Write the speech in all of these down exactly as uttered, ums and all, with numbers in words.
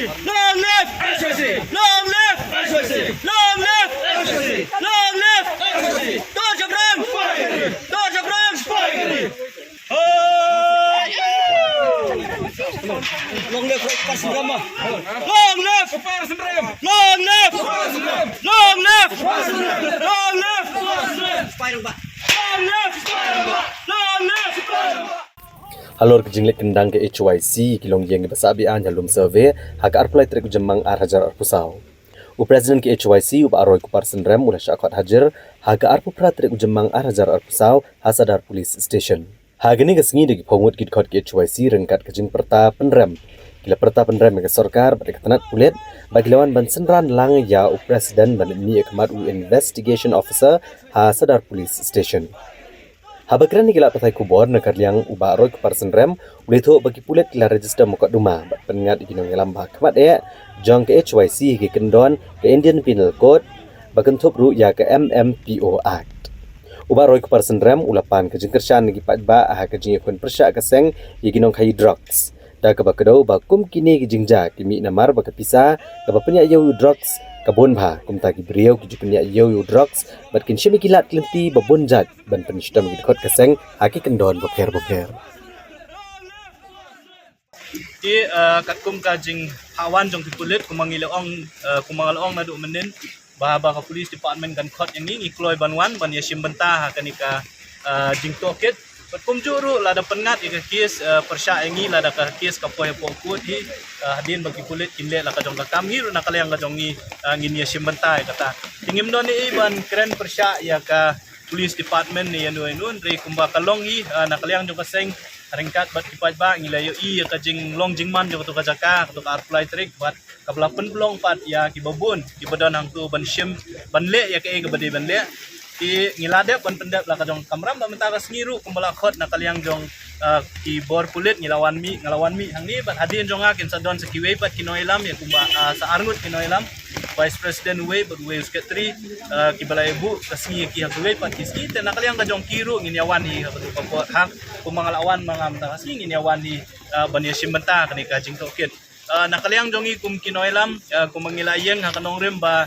Long live H Y C! Long live H Y C! Long live H Y C! Long live H Y C! Dur shabrang! Dur shabrang! Long live Kpar Synrem! Long live Kpar Synrem! Long live Kpar Synrem! Long live Kpar Synrem! Long live Kpar Synrem! Long live Kpar Synrem! Long live Kpar Synrem! Halor ka jingleit kyndang ka H Y C ki longïing ba sah biang ha lum survey ha ka arphew lai tarik u Jymmang ar hajar arphew saw, u President ka H Y C u Bah Roy Kpar Synrem u la shah khot hajir ha ka arphew phra tarik u Jymmang ar hajar arphew saw ha Sadar Police Station. Ha kane ka sngi da ki phew ngut ki dkhot ki H Y C ryngkat ka jingpyrta pynrem, ki la pyrta pynrem ïa ka sorkar bad ïa ka tnat pulit ba ki la wan ban synran lang ïa u President ban mih ïa ka mat u Investigation Officer ha Sadar Police Station. Haba kren ïa ki lad pathai khubor na ka liang u Bah Roy Kpar Synrem u la ïathuh ba ki pulit ki la register mukotduma bad pynngat ïa ki nongïalam ba ha khmat eh jong ka H Y C ha ki kyndon ka Indian Penal Code ba kynthup ruh ïa ka M M P O Act. U Bah Roy Kpar Synrem u la pan ka jingkyrshan na ki paidbah ha ka jingïakhun pyrshah ka seng ïa ki nongkhaïi drugs, da kaba kdew ba kum kine ki jingjia ki mih namar ba ka pisa kaba pynïaid ïa u drugs ka bun bha, kumta ki briew ki ju pynïaid ïa u drugs bad kin shim ïa ki lad ki lynti ba bun jait ban pynshitom ïa ki dkhot ka seng ha ki kyndon bapher bapher. Te, eh, katkum ka jinghap wan jong ki pulit, kumba ngi la ong, eh, kumba nga la ong naduh mynnin, ba haba ka police department kan khot ïa ngi, ngi kloi ban wan ban ïashim bynta ha kane ka, eh, jingtohkit. Bad kumjuh ruh lada pynngat ïa ka case, eh, pyrshah ïa ngi, lada ka case ka poi hapoh court hi, eh, hadien ba ki pulit kin leh la ka jong ka kam, ngi ruh na ka liang ka jong ngi, eh, ngin ïashim bynta ïa kata. Te ngim don ei ei ban kren pyrshah ïa ka police department ne ïano ïano, hynrei kumba ka long hi, ah, na ka liang jong ka seng, ryngkat bad ki paidbah ngi la ïohi ïa ka jinglong jingman jong kato ka jaka, kato ka arphew lai tarik, bad kaba la pynlong pat ïa kiba bun kiba don hangto ban shim, ban leh ïa kaei kaba dei ban leh. Te ngi la dep ban pyndep la ka jong ka kamram, bad mynta ka sngi ruh kumba la khot na ka liang jong, ah, ki bor pulit, ngi la wan mih, nga la wan mih hangne, bad hadien jong nga kin sa don sa kiwei pat ki nongïalam, ïa kumba, ah, sa arngut ki nongïalam, Vice President uwei bad uwei u Secretary, ah, kiba la ïa buh ka sngi ïa ki ha kawei pat ki sngi. Te na ka liang ka jong ki ruh ngin ïa wan hi ha kato ka por, ha kumba nga la wan ma nga mynta ka sngi, ngin ïa wan hi, ah, ban ïashim bynta kane ka jingtohkit. Ah, na ka liang jong ngi kum ki nongïalam, ah, kumba ngi la ïeng ha ka nongrim ba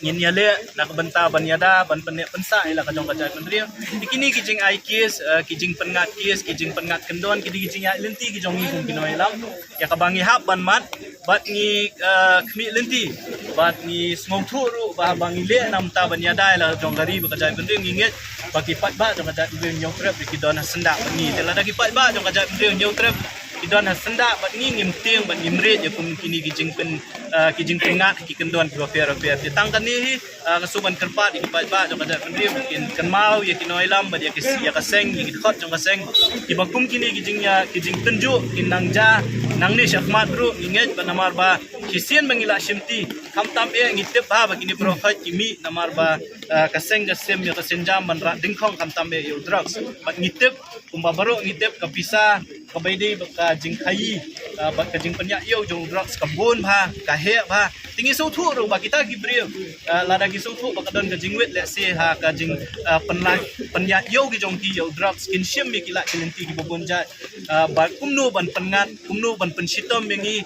ngin ïaleh na ka bynta ban ïada ban pynneh pynsah ïa la ka jong ka jaitbynriew. Te kine ki jingai case, ah, ki jingpynngat case, ki jingpynngat kyndon, ki dei ki jingïaid lynti ki jong ngi kum ki nongïalam, ïa kaba ngi hap ban mad, bad ngi, eh, khmih lynti, bad ngi sngewthuh ruh ba haba ngi leh na bynta ban ïada ïa la jong ka ri bad ka jaitbynriew, ngi ngeit ba ki paidbah jong ka jaitbynriew Hynñiewtrep ki don ha syndah bad ngi. Te lada ki paidbah jong ka jaitbynriew Hynñiewtrep ki don ha syndah bad ngi, ngim tieng bad ngim rit ïa kum kine ki jingpyn, eh, ki jingpynngat ki kyndon kiba pher bapher. Te tang kane hi, ah, nga shu ban kyrpad ïa ki paidbah jong ka jaitbynriew ba kin kynmaw ïa ki nongïalam bad ïa ki, ïa ka seng, ïa ki dkhot jong ka seng. Kiba kum kine ki jingïa, ki jingtynjuh kin nang jia nangne shakhmat ruh, ngi ngeit ba namar ba shisien ba ngi la shimti, khamtam eh ngi tip bha ba kine baroh khoit ki mih namar ba, ah, ka seng ka sim ïa ka sienjam ban rah dyngkhong khamtam eh ïa u drugs. Bad ngi tip, kumba baroh ngi tip, ka pisa kaba ïadei bad ka jingkhaïi, ah, bad ka jingpynïaid ïa u jong u drugs ka bun bha, ka heh bha. Te ngi sngewthuh ruh ba kita ki briew, ah, lada ki sngewthuh ba ka don ka jingwit, let's say, ha ka jing, ah, pynlait, pynïaid ïa u ki jong ki ïa u drugs, kin shim ïa ki lad ki lynti kiba bun jait, ah, ba kumno ban pynngat, kumno ban pynshitom ïa ngi,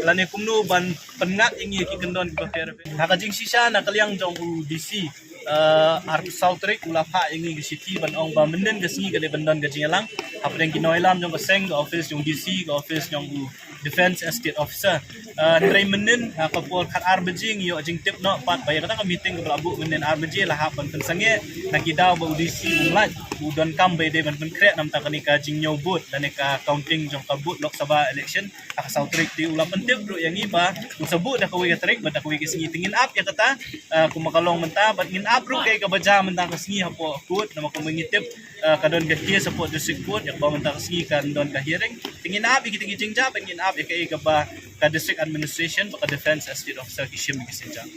lane kumno ban pynngat ïa ngi ïa ki kyndon kiba pher bapher. Ha ka jingshisha na ka liang jong u D C, eh, arphew saw tarik u la phah ïa ngi ka shithi ban ong ba mynnin ka sngi ka dei ban don ka jingïalang hapdeng ki nongïalam jong ka seng, ka office jong u D C, ka office jong u Defence Estate Officer. Eh, hynrei mynnin, eh, ka por khatar baje ngi ïoh jingtip noh pat ba ïa kata ka meeting kaba la buh mynnin ar baje la hap ban pynsangeh na ki daw ba u D C um lait, u donkam ba ïadei ban pynkhreh na bynta kane ka jingñiew vote lane ka counting jong ka vote Lok Sabha election ha ka saw tarik. Te u la pyntip ruh ïa ngi ba un sa buh da kawei ka tarik bad da kawei ka sngi. Te ngin ap ïa kata, ah, kumba ka long mynta, bad ngin ap ruh kaei kaba jia mynta ka sngi hapoh court, namar kumba ngi tip, ah, ka don ka case hapoh District Court ïa kaba mynta ka sngi kan don ka hearing. Te ngin ap ïa kita ki jingjia bad ngin ap ïa kaei kaba ka District Administration bad ka Defence Estate Officer ki shim ïa ki sienjam.